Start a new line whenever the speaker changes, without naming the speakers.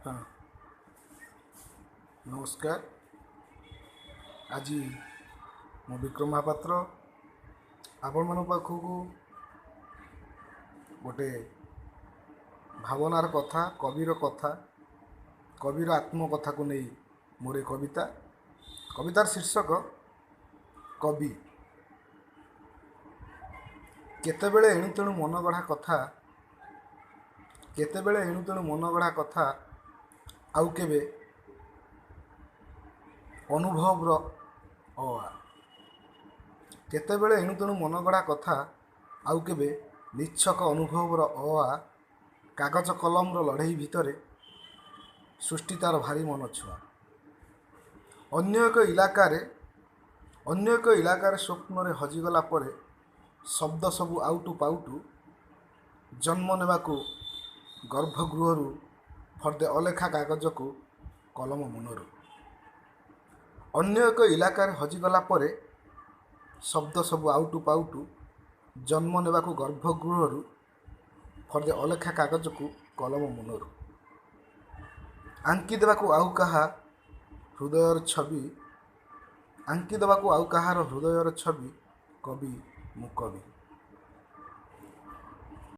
ହଁ, ନମସ୍କାର। ଆଜି ମୁଁ ବିକ୍ରମ ମହାପାତ୍ର ଆପଣମାନଙ୍କ ପାଖକୁ ଗୋଟେ ଭାବନାର କଥା, କବିର କଥା, କବିର ଆତ୍ମକଥାକୁ ନେଇ ମୋର ଏ କବିତା। କବିତାର ଶୀର୍ଷକ କବି। କେତେବେଳେ ଏଣୁତେଣୁ ମନଗଢ଼ା କଥା, କେତେବେଳେ ଏଣୁତେଣୁ ମନଗଢ଼ା କଥା, ଆଉ କେବେ ଅନୁଭବର ଅ ଆ। କେତେବେଳେ ଏଣୁତେଣୁ ମନଗଢ଼ା କଥା, ଆଉ କେବେ ନିଚ୍ଛକ ଅନୁଭବର ଅ ଆ। କାଗଜ କଲମର ଲଢ଼େଇ ଭିତରେ ସୃଷ୍ଟି ତାର ଭାରି ମନଛୁଆଁ। ଅନ୍ୟ ଏକ ଇଲାକାରେ, ଅନ୍ୟ ଏକ ଇଲାକାରେ ସ୍ୱପ୍ନରେ ହଜିଗଲା ପରେ ଶବ୍ଦ ସବୁ ଆଉଟୁ ପାଉଟୁ ଜନ୍ମ ନେବାକୁ ଗର୍ଭଗୃହରୁ ଫର୍ଦ୍ଦେ ଅଲେଖା କାଗଜକୁ କଲମ ମୁନରୁ। ଅନ୍ୟ ଏକ ଇଲାକାରେ ହଜିଗଲା ପରେ ଶବ୍ଦ ସବୁ ଆଉଟୁ ପାଉଟୁ ଜନ୍ମ ନେବାକୁ ଗର୍ଭଗୃହରୁ ଫର୍ଦ୍ଦେ ଅଲେଖା କାଗଜକୁ କଲମ ମୁନରୁ। ଆଙ୍କି ଦେବାକୁ ଆଉ କାହା ହୃଦୟର ଛବି, ଆଙ୍କି ଦେବାକୁ ଆଉ କାହାର ହୃଦୟର ଛବି। କବି, ମୁଁ କବି।